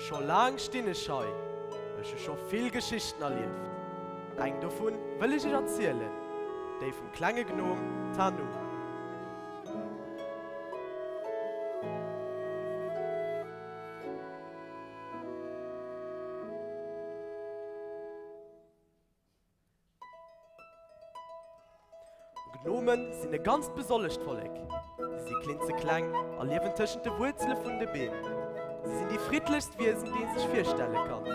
Scho laang stinn ech hei. Ech hu scho vill Geschichten erlieft. Eng dovun wëll ech iech erzielen, déi vum klenge Gnom Tanu. Gnomen sinn e ganzt besonnescht Vollek. Si si klinzekleng a liewen tëschent de Wuerzele vun de Beem. Si sinn déi friddlechst Wiesen, déi ee sech virstelle kann.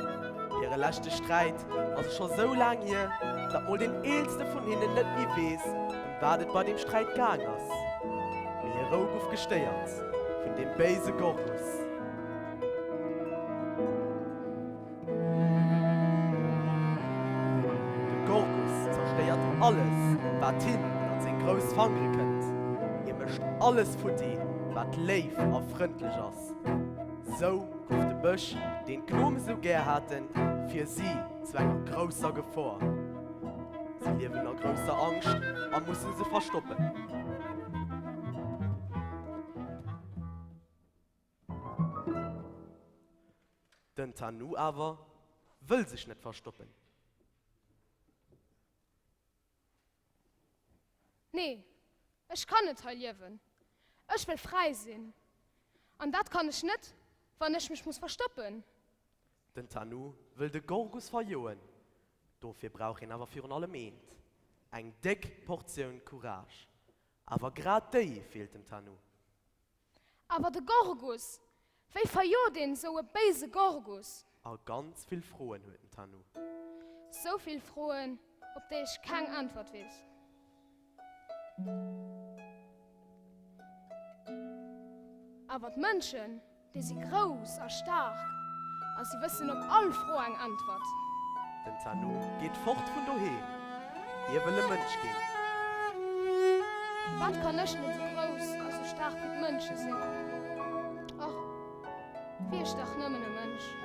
Hire leschte Sträit ass scho sou laang hier, datt mol deen eelste vun hinnen net méi weess, ëm wat et bei deem Sträit gaang ass. Mee hir Rou guff gestéiert vun deem béise Gorgus. De Gorgus zerstéiert alles, wat him ënnert seng grouss Fangere kënnt. Hie mécht alles futti, wat léif a frëndlech ass. Sou gouf de Bësch, deen d'Gnome sou gär haten, fir si zu enger grousser Gefor. Si liewen a grousser Angscht a musse se verstoppen. Den Tanu awer wëll sech net verstoppen. Nee, ech kann net hei liewen. Ech wëll fräi sinn. An dat kann ech net, wann ech mech muss verstoppen. Den Tanu wëll de Gorgus verjoen. Dofir brauch een awer virun allem eent, eng déck Portioun Courage. Awer grad déi feelt dem Tanu. Awer de Gorgus! Wéi verjot een sou e béise Gorgus? A ganz vill Froen huet den Tanu. Sou vill Froen, op déi ech keng Äntwert weess. Awer d'Mënschen, Déi si grouss a staark a si wëssen op all Fro eng Äntwert. Den Tanu geet fort vun doheem. Hie wëll e Mënsch ginn. Firwat kann ech net esou grouss a sou staark wéi d'Mënsche sinn? Och, wier ech dach nëmmen e Mënsch.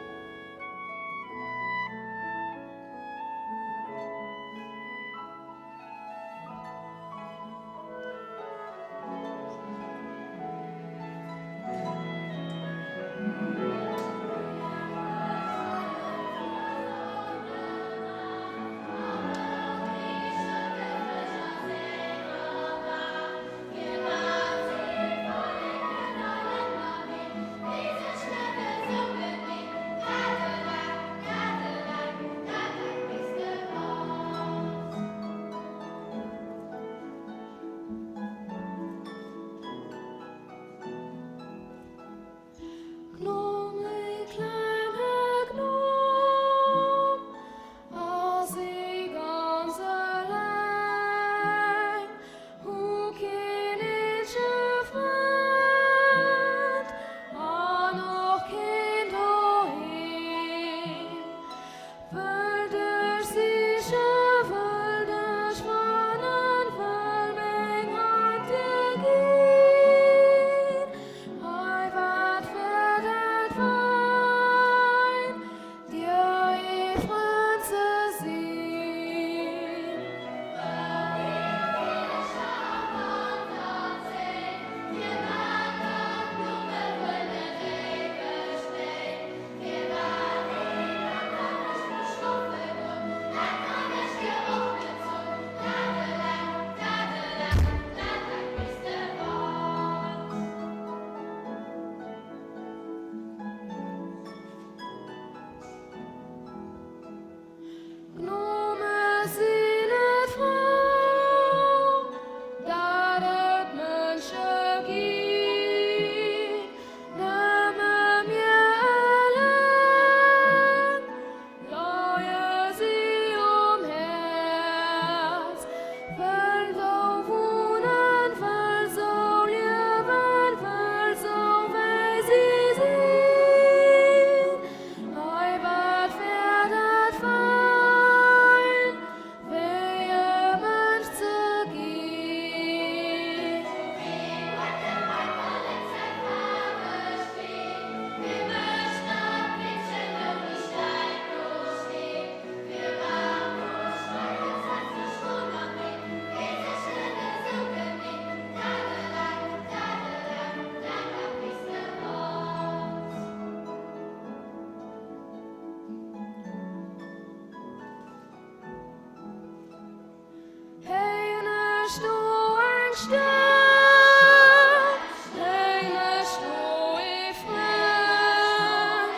Stëmm, Bréng mech do ee Frënd,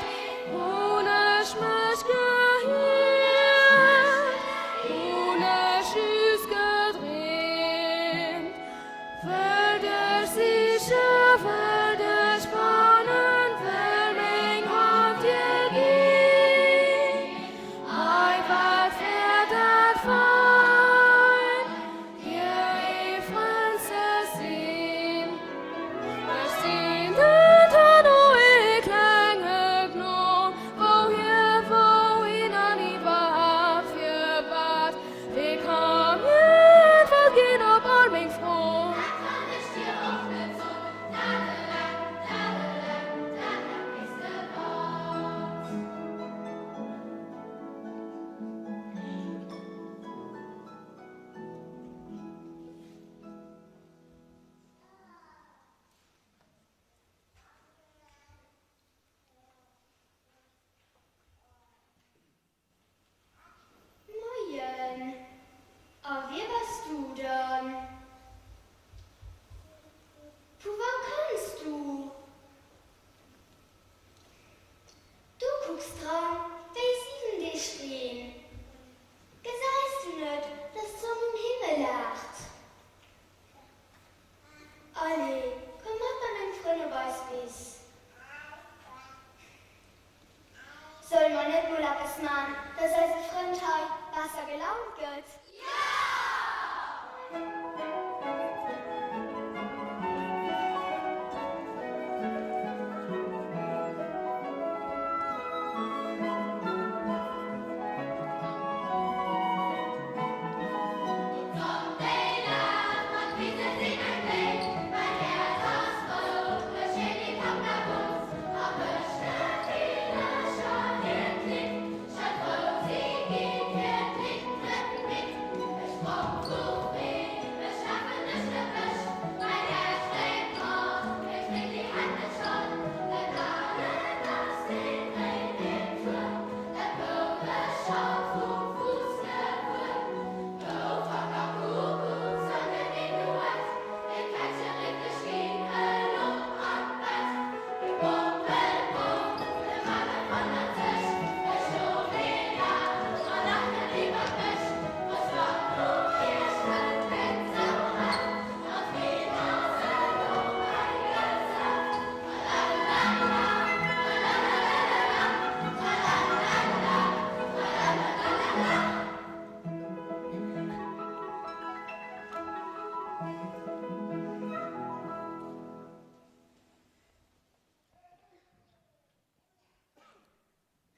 Hunn ech mech gehiert, Hunn ech just gedreemt. Wëll dech siche, wëll dech fannen, wëll meng Hand dir ginn. Ei, wat wär dat fein, dir ee Frënd ze sinn. Ech sinn den Tano, ee klenge Gnom, wouhier, wouhin an iwwerhaapt firwat? Wee ka mir Äntwert ginn op all meng Froen? Dat kann ech dir och net soen, dat eleng, dat eleng, dat dat weess de Wand. Moien! A wie bass du dann? Vu wou kënns du? Du kucks dran wéi 7 Deeg Reen. Gesäis du net, dass d'Sonn um Himmel laacht? Allez, komm mat bei meng Frënn op eis Wiss. Solle mer net mol eppes man, dass eise Frënd hei besser gelaunt gëtt?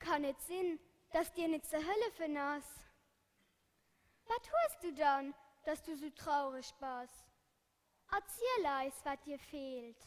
Kann et sinn, dass dir net ze hëllefen ass? Wat hues du dann, dass du sou traureg bass? Erziel eis, wat dir feelt.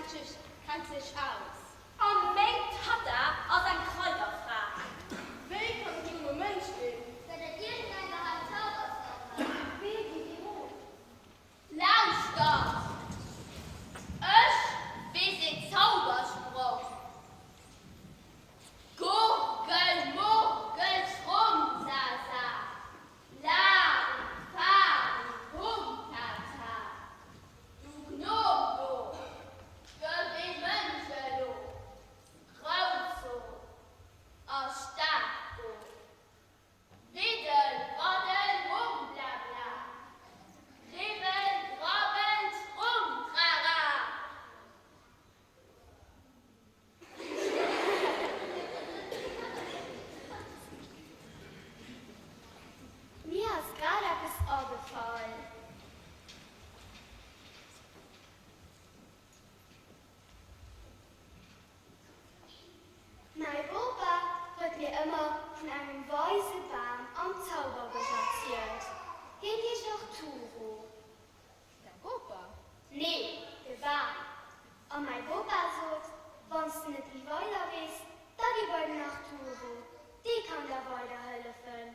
Kennt sech aus. A meng Tatta ass eng Kraiderfra. Wéi kann ech erëm e Mënsch ginn? Gëtt et iergendeng geheim Zauberformel? Wee gitt dir Rot? Lauschtert! Ech weess een Zaubersproch. Gurgel, Murgel, Schrumm, Sasa, Lari, Fari, Hum, Tata. Du Gnom do, gëff ee Mënsch elo grouss a staark do. Widdel, waddel, mumm, bla bla, Kribbel, drabbel, schrumm, trara. Mir ass grad eppes agefall. Mäi Bopa huet mir ëmmer vun engem weise Bam am Zauberbësch erzielt. Hien heescht Arturo. Däi Bopa? Nee, de Bam. A mäi Bopa sot, Wann s de net méi weider weess, da gi bei den Arturo, dee kann der weiderhëllefen.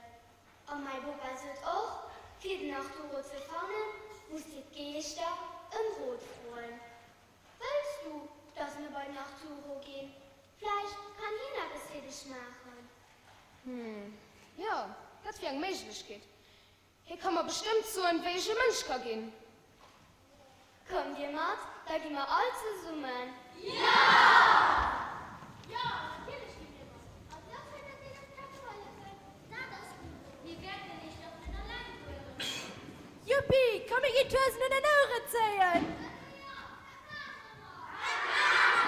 A mäi Bopa sot och, Fir den Arturo ze fannen, muss dir d'Geeschter ëm Rot froen. Wëlls du, dass mir bei den Arturo ginn? Vläicht kann hien eppes fir dech maachen. Hm, jo, dat wier eng Méiglechkeet. Hie ka mer bestëmmt soen, wéi ech e Mënsch ka ginn. Kommt dir mat, da gi mer all zesummen. Jo! Jo, natierlech gi mir mat. An da kënnt der deene Päerd hëllefen. Dat ass gutt. Mir wäerten iech dach net alleng fueren. Juppi, komm mir ginn d'Huesen un den Oueren zéien! Dat maache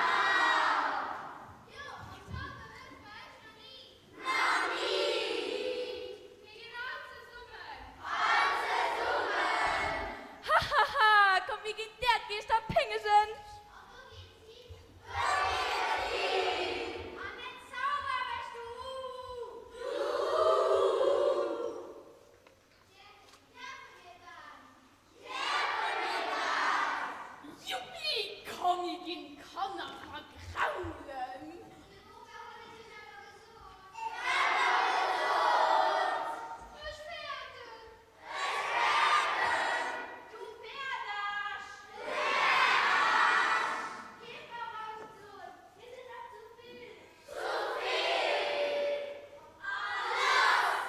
mer! Jo, an Zauber wësse mer echt nach ni. Nach ni! Mir ginn all zesummen! All zesummen! Hahaha, komm mir ginn d'Äerdgeeschter péngegen! A wou geet et hin? Wou geet et hin? An den Zauberbësch, du! Du! Däerfe mir dat? Däerfe mir dat? Juppi, komm mir ginn d'Kanner vergraulen! De Bopa huet et dunn awer gesot. Awer gesot! Ech fäerten! Ech fäerten! Du Fäerdersch! Du Fäerdersch! Kee voraussoen, mir sinn der zu vill! Zu vill! A lass!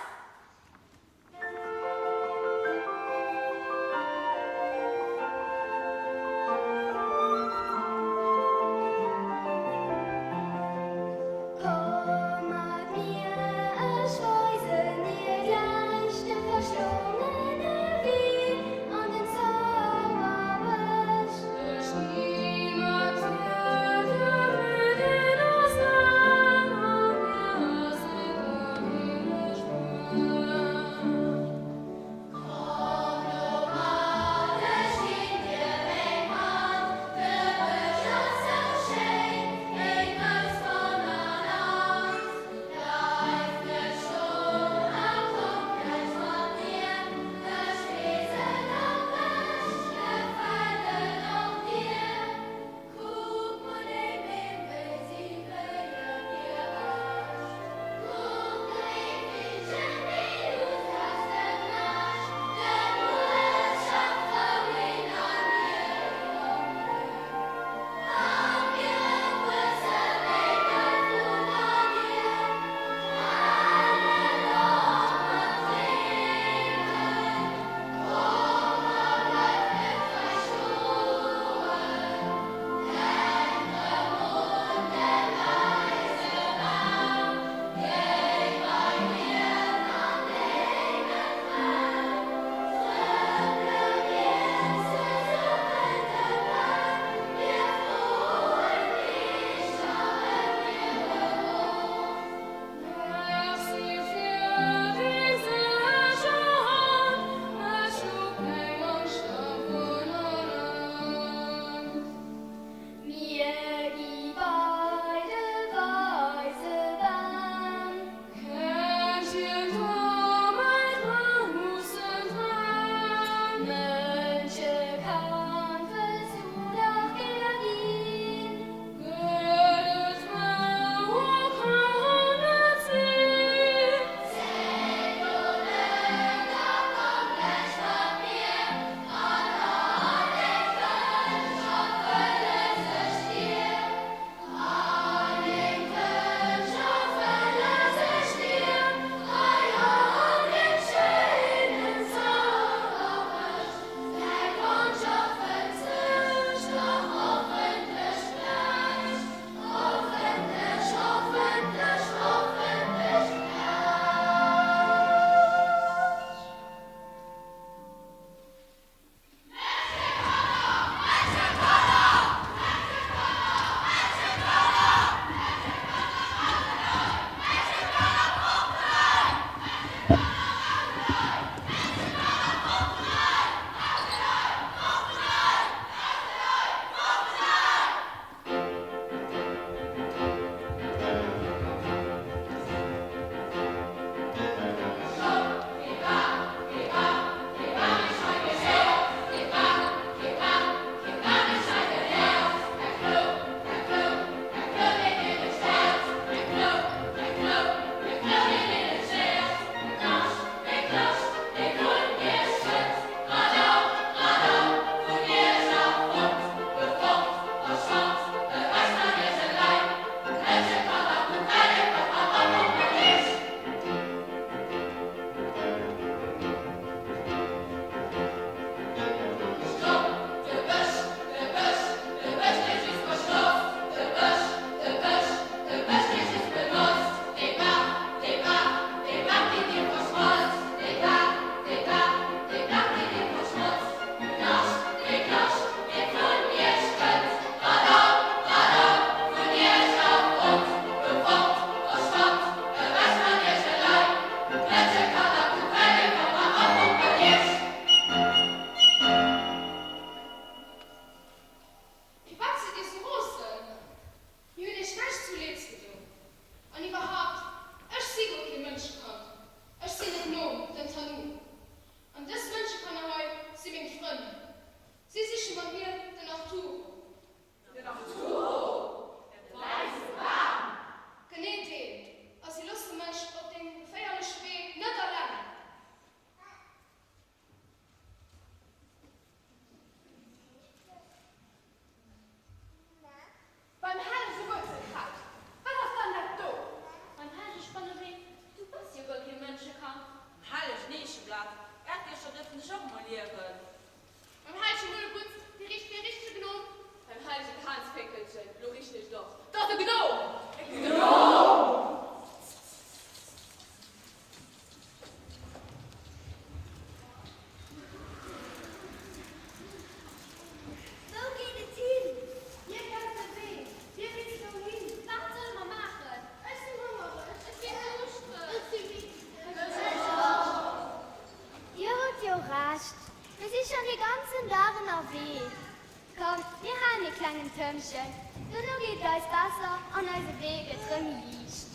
e Gnom. E Gnom! Wou geet et hin? Dir kennt de Wee, dir wisst wouhin. Wat solle mer maachen? Ech sinn hongereg. Ech sinn duuschtereg. Ech si midd. Ech och. Dir hutt jo Recht, mir si schonn dee ganzen Dag ënnerwee. Kommt, mir halen ee klengen Tëmpchen, dono geet et eis besser an eise Wee gëtt rëm méi liicht.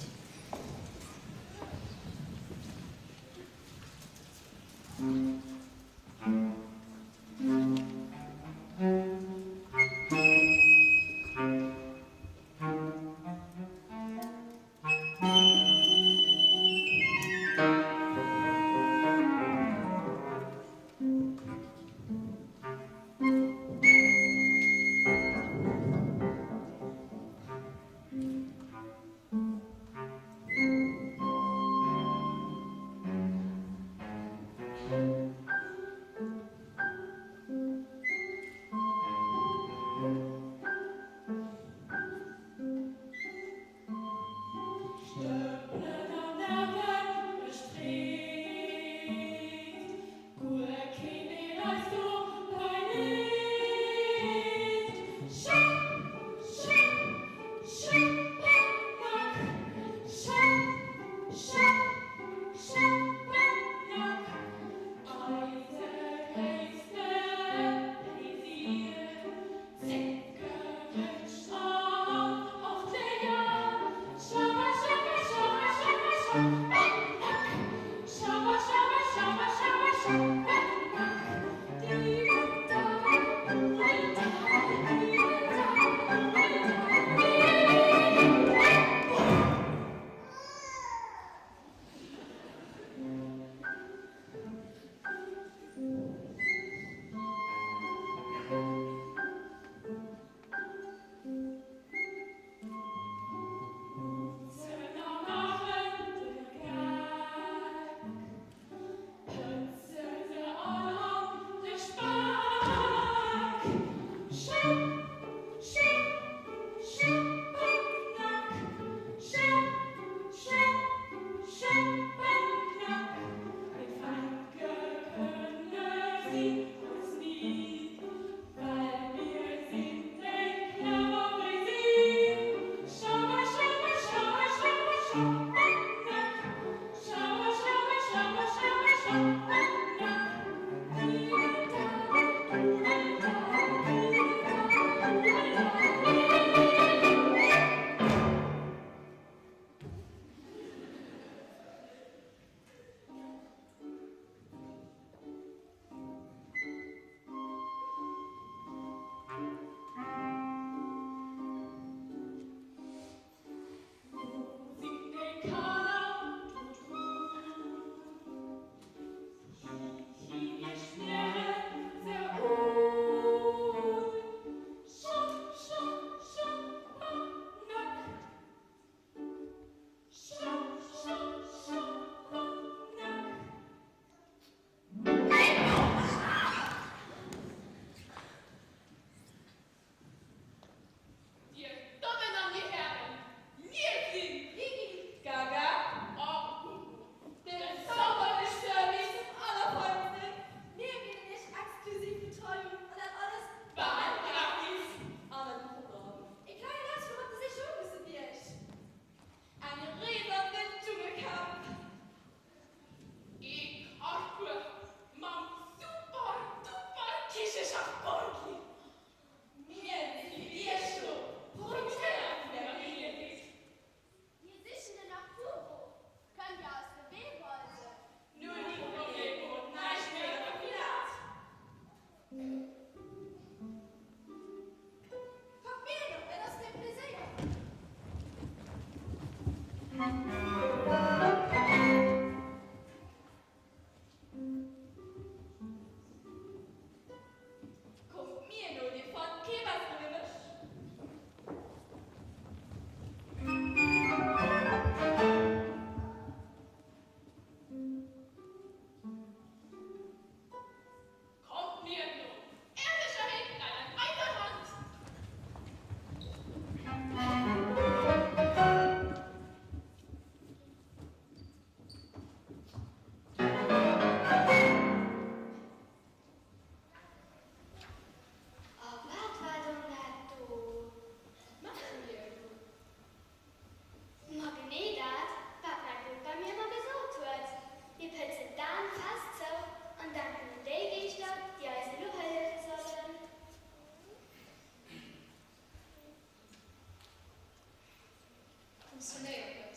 funktionéiert net.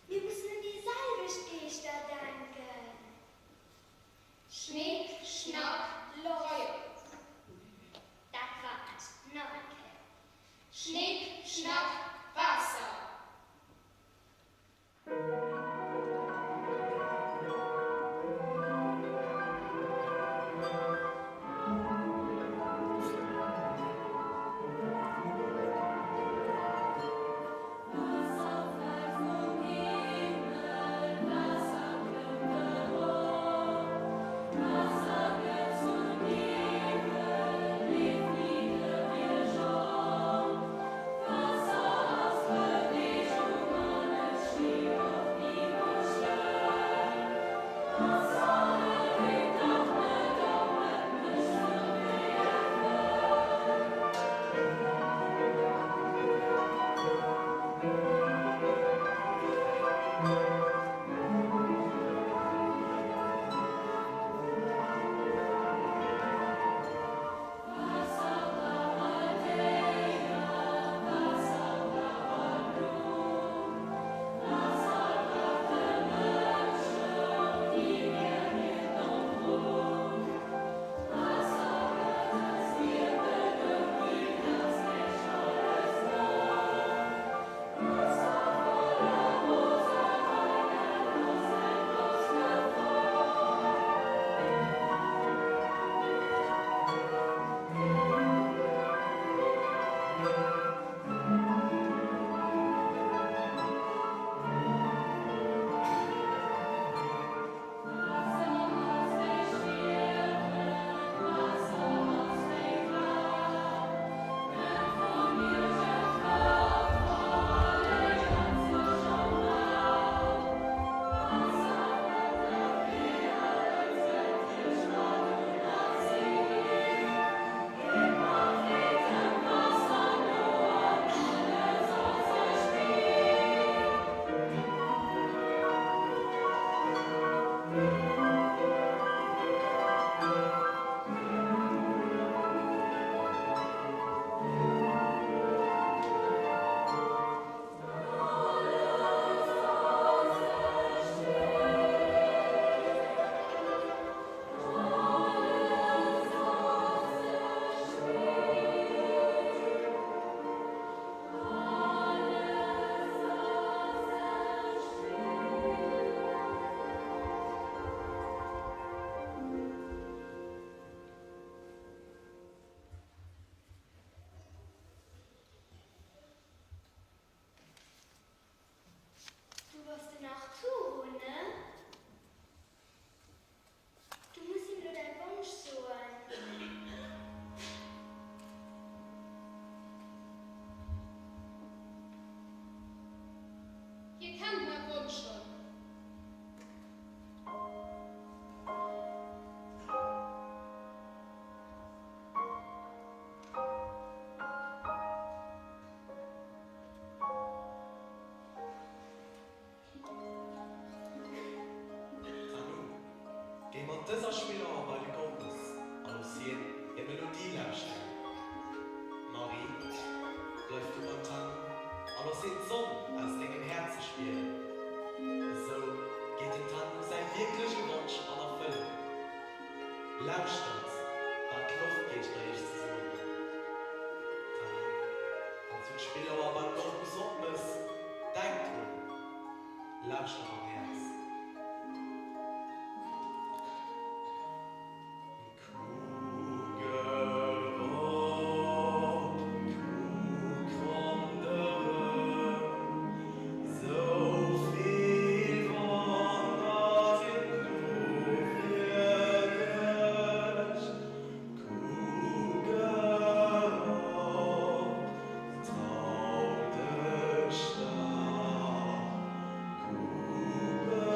Mir mussen un déi selwecht Geeschter denken. Schnick, schnack, Loft. Feier. Dat war et. Nach eng Kéier. Schnick, schnack, Waasser. Du bass den Arturo, ne? Du muss him lo däi Wonsch soen. Hie kennt mäi Wonsch schonn. Tanu, géi mat dëser Spillerauer bei de Golders a looss hien hir Melodie lauschteren. Marie, bleif du beim Tanu a looss hien d'Sonn aus dengem Häerze spieren. Esou geet dem Tanu säi wierkleche Wonsch an Erfëllung. Lauschtert, wat d'Loftgeeschter iech ze soen hunn. Tanu, wann s du d'Spillauer beim Goldbus opmëss, denk drun, lauschter mam Häerz. Kuck erop, kuck ronderëm, sou vill Wonner sinn do fir dech. Kuck erop, trau dech dach, kuck erop.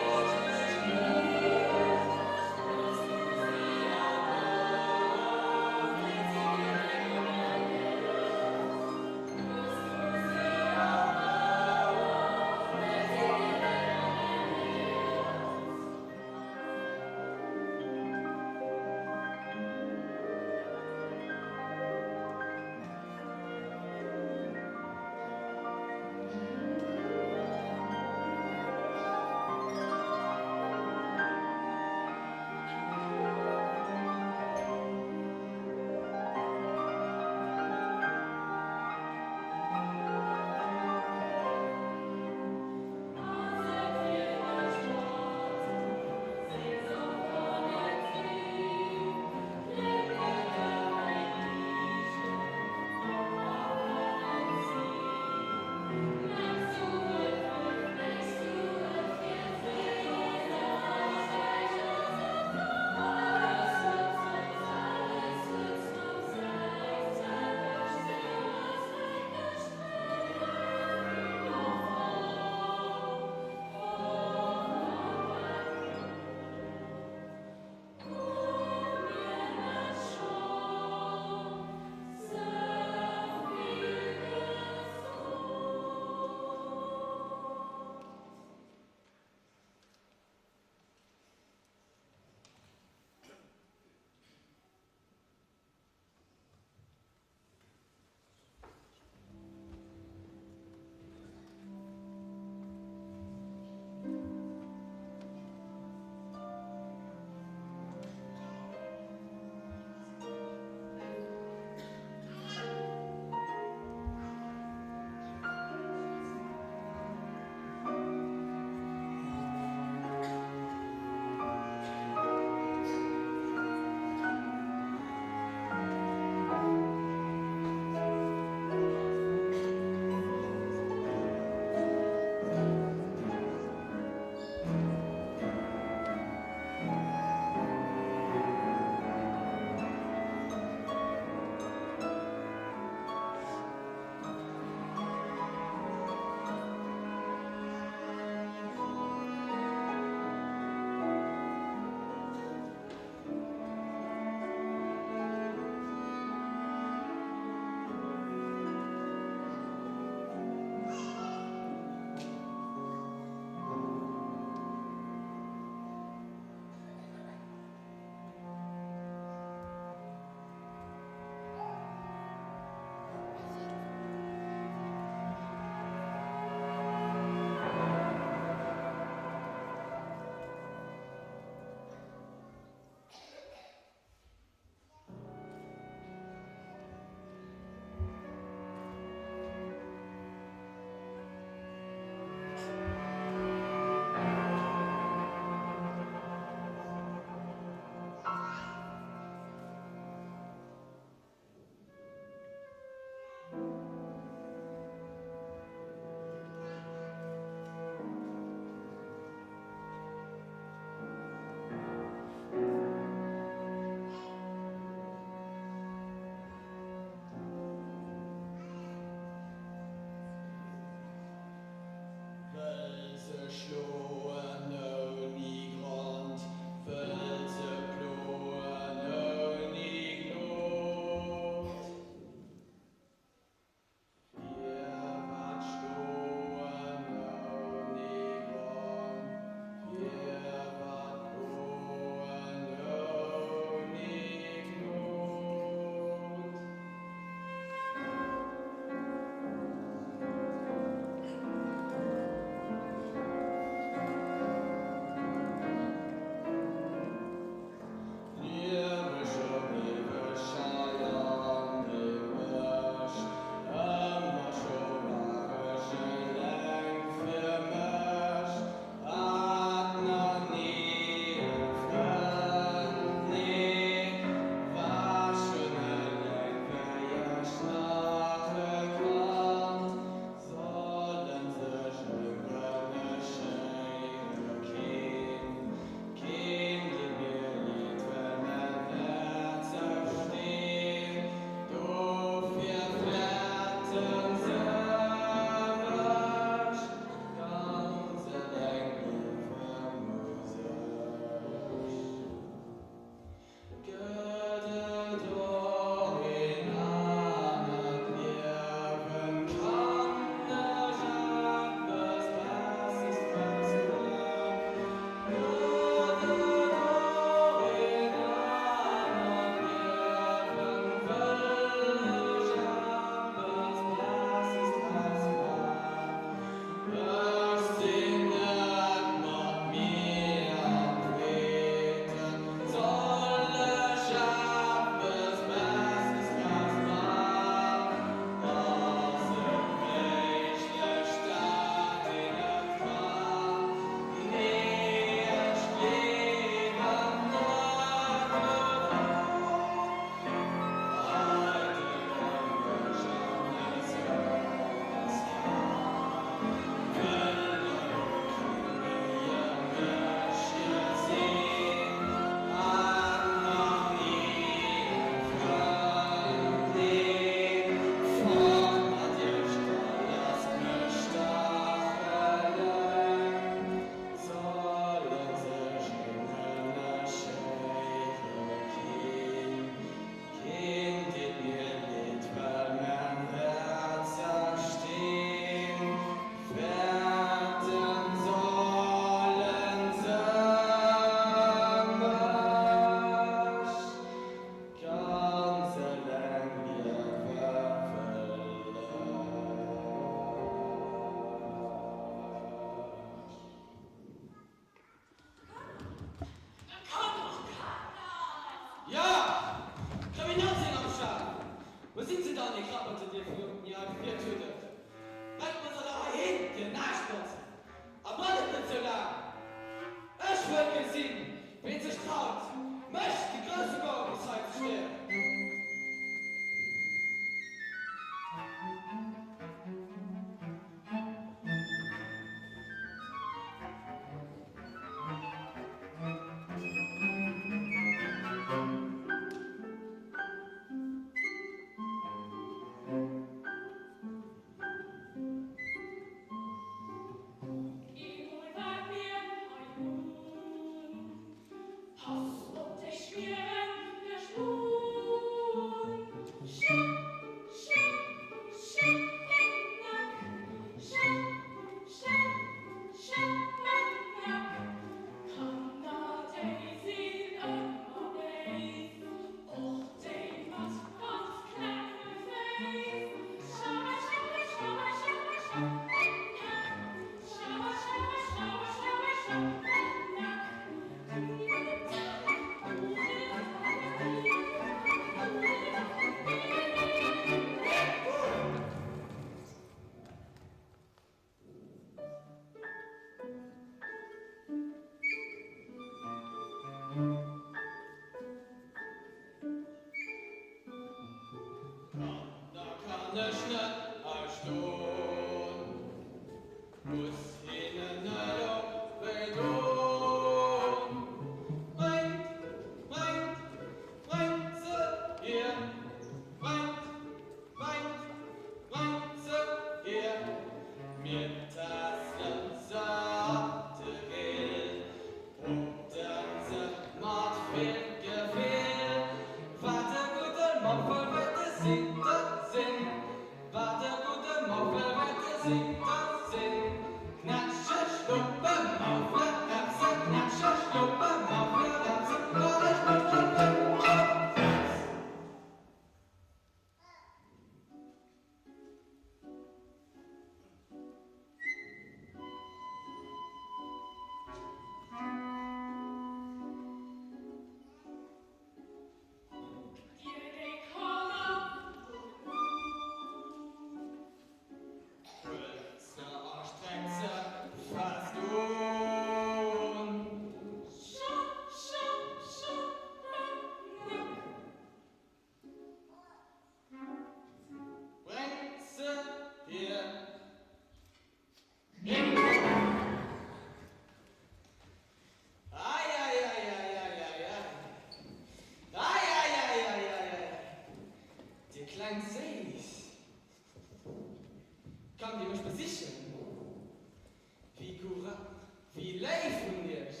Wéi léif vun iech!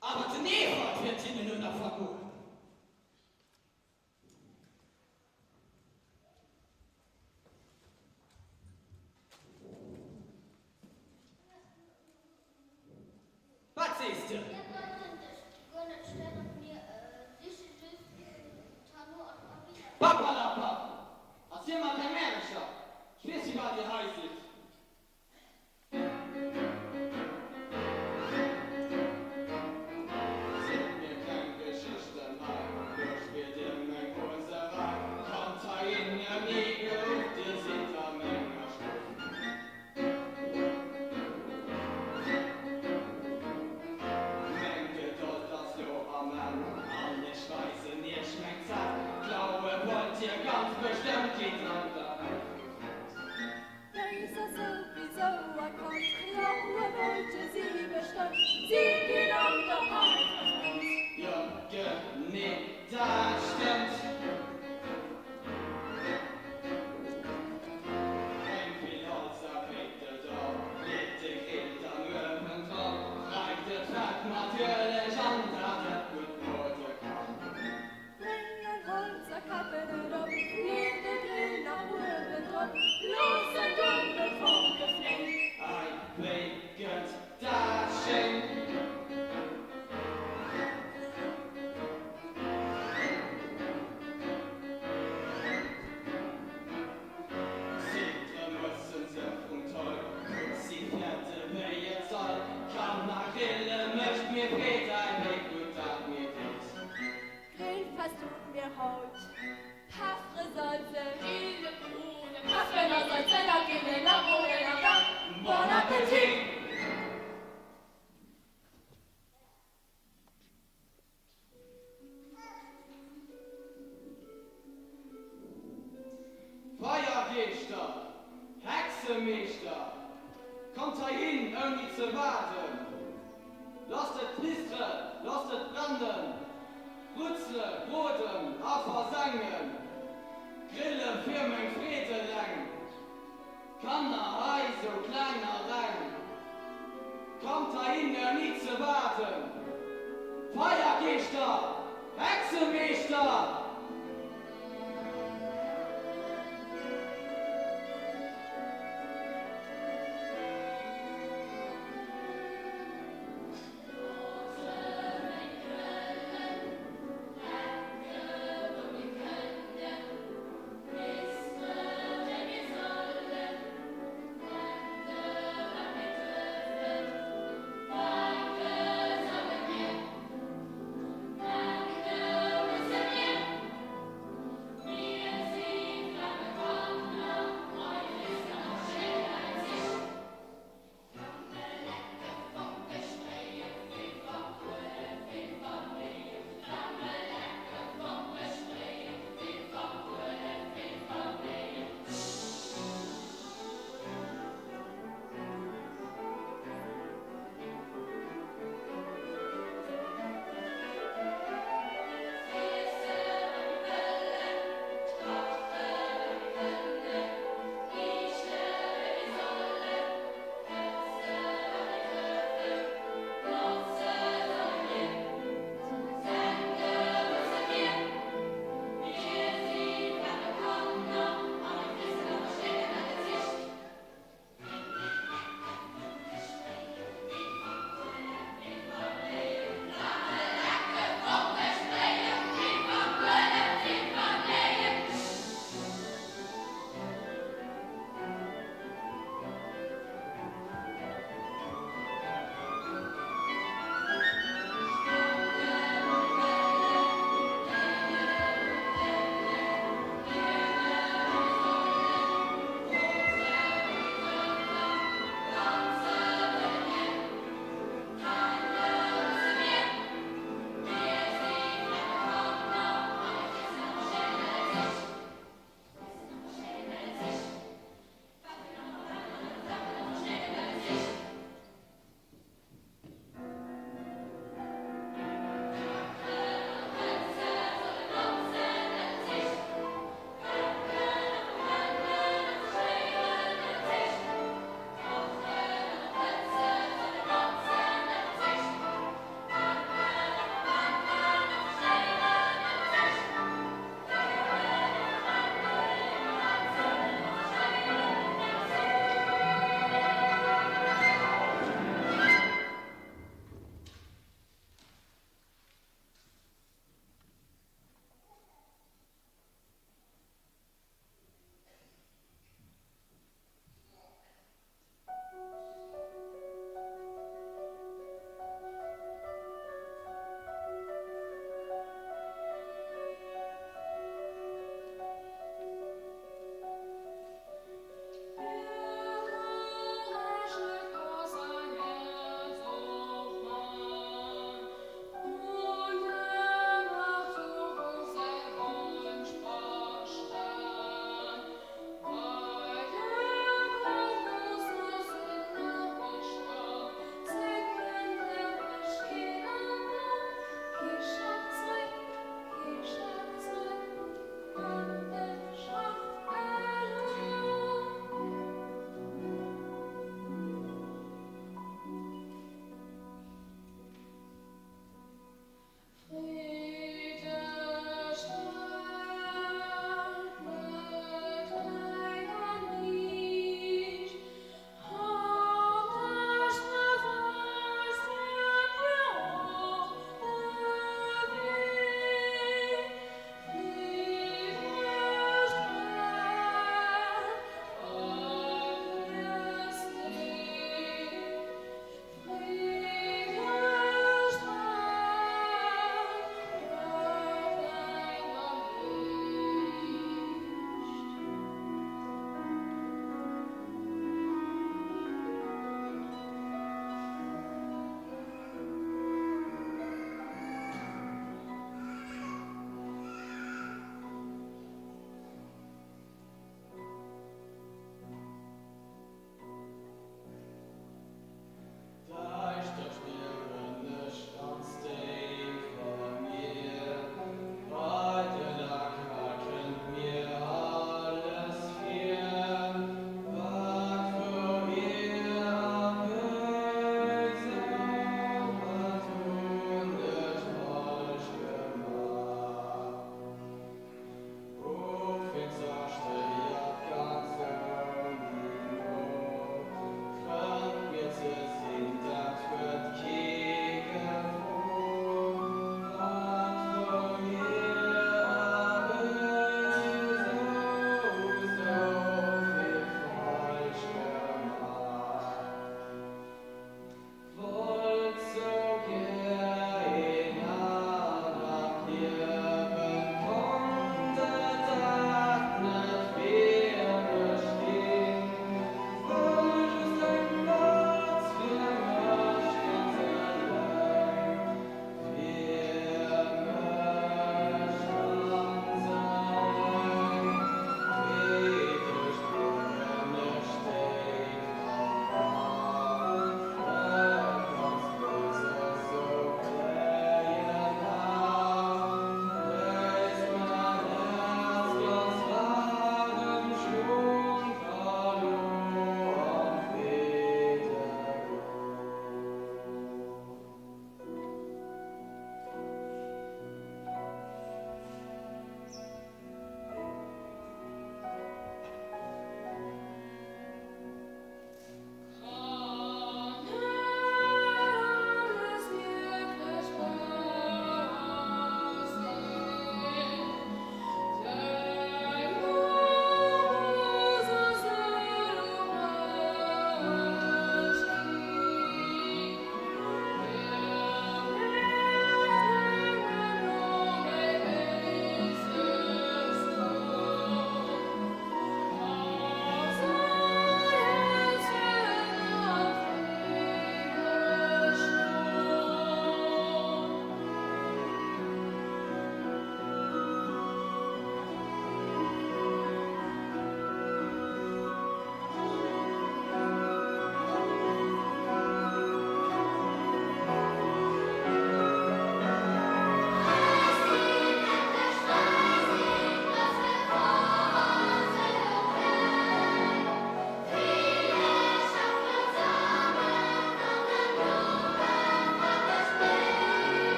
Awer den Ewert wäert hinnen elo nach vergoen. Wat sees de? Mir wollten dech guer net stéieren, mir siche just d'Tano an d'Papi. Papperlapapp! Erziel mer keng Märercher! Ech weess firwat dir hei sidd. Zielt mir keng Geschichten hei, lo spiert dir meng Roserei. Kommt heihinner, ni geruff, dir sidd a menger Stuff. Meng Gedold ass lo am Enn an ech weisen iech meng Zänn. Klaue wollt dir ganz bestëmmt, gitt an der Äifel fort. Béis ass souwisou erkannt, klaue wollte si bestëmmt, si ginn an der Päif verbrannt. Jo genee dat stëmmt. Bréngt vill Holz a béit et op, leet de Grill dann uewen drop, reift et Fett mat Ueleg an, dat et gutt brode kann. Bréng eng Holz a käppen et op, lee de Grill nach uewen drop, looss en duebel Fonke fléien. Ei, wéi gëtt dat schéin! Ziddre mussen se vum Toll, gutt si fäerte wéi et soll, Kanner grille mécht mir Freed, ei wéi gutt dat mir deet. Grillfest hu mir haut. Peffere, Salze, Grille, Bohnen, Pefferen a Salzen a Grillen a Bohnen an da Bon Appétit! Feiergeeschter, Hexemeeschter, kommt heihin ouni ze waarden! Lasst et knistre, lasst et brennen, brutzle, broden a versengen, grille fir meng Freed eleng, Kanner hei sou kleng a reng. Kommt heihin ouni ze waarden! Feiergeeschter, Hexemeeschter!